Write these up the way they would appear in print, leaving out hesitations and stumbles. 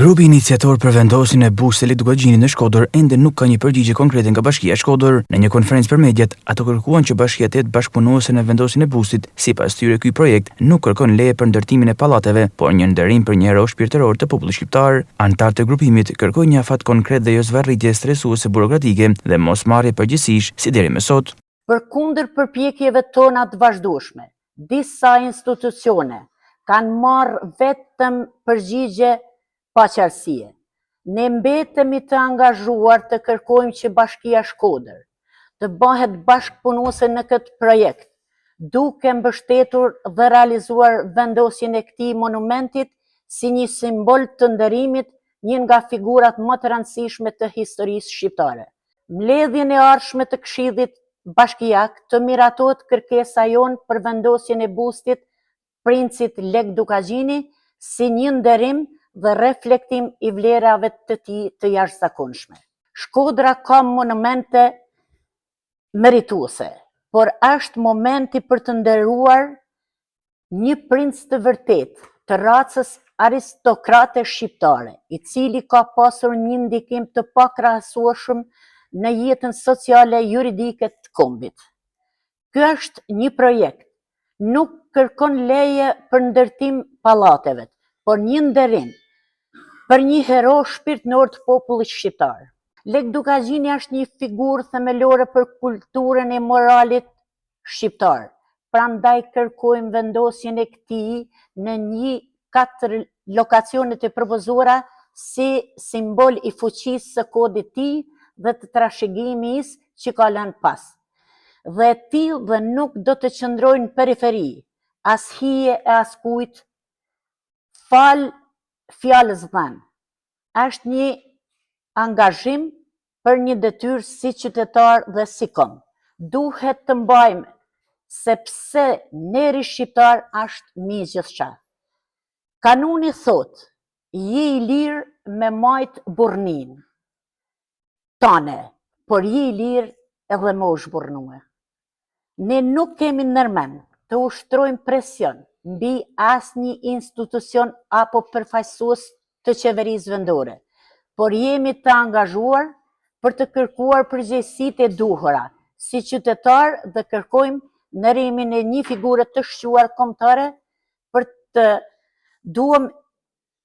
Grupi iniciator për vendosjen e bustit të Lekë Dukagjinit në Shkodër ende nuk ka një përgjigje konkrete nga Bashkia Shkodër. Në një konferencë për mediat, ato kërkuan që bashkia të jetë bashkëpunuese në vendosjen e bustit. Sipas tyre, ky projekt nuk kërkon leje për ndërtimin e pallateve, por një nderim për një hero shpirtëror të popullit shqiptar. Anëtarët e grupimit kërkojnë një afat konkret dhe jo zvarritje stresuese burokratike dhe mosmarrje përgjegjësish si deri më sot. Përkundër përpjekjeve tona të vazhdueshme, disa institucione kanë marrë vetëm përgjigje paqartësie. Ne mbetemi të angazhuar të kërkojmë që Bashkia Shkodër të bëhet bashkëpunuese në këtë projekt, duke mbështetur dhe realizuar vendosjen e këtij monumentit si një simbol të nderimit një nga figurat më të rëndësishme të historisë shqiptare. Mbledhjen e ardhshme të Këshillit Bashkiak të miratohet kërkesa jonë për vendosjen e bustit Princit Lekë Dukagjini si një nderim dhe reflektim i vlerave të tij të jashtëzakonshme. Shkodra ka monumente merituese, por është momenti për të nderuar Një princ të vërtetë të racës aristokrate shqiptare, i cili ka pasur një ndikim të pakrahasueshëm në jetën sociale juridike të kombit. Ky është një projekt, nuk kërkon leje për ndërtim pallateve, por një nderim për një hero shpirtëror të popullit shqiptar. Lekë Dukagjini është një figurë themelore për kulturën e moralit shqiptar, prandaj kërkojmë vendosjen e këtij në një katër lokacionet e propozuara si simbol i fuqisë së kodit tij dhe të trashëgimisë që ka lënë pas. Dhe e tillë dhe nuk do të qëndrojë në periferi, as hije e askujt, falë fjalës dhënë. Është një angazhim për një detyrë si qytetar dhe si komb. Duhet të mbajmë sepse nderi shqiptar është mi gjithçka. Kanuni thotë, je i lirë me majt burrninë tane, por je i lirë edhe me u zhburrnue. Ne nuk kemi ndërmend të ushtrojmë presion mbi asnjë institucion apo përfaqësues të qeverisë vendore, por jemi të angazhuar për të kërkuar përgjegjësitë e duhura si qytetarë dhe kërkojmë nderimin e një figure të shquar kombëtare për të duam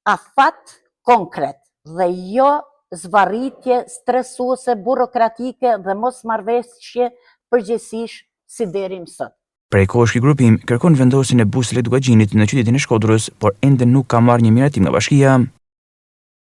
afat konkret dhe jo zvarritje stresuese burokratike dhe mosmarrëveshje përgjegjësish si deri më sot. Prej kohësh ky grupim kërkon vendosjen e bustit të Lekë Dukagjinit në qytetin e Shkodrës, por ende nuk ka marrë një miratim nga bashkia.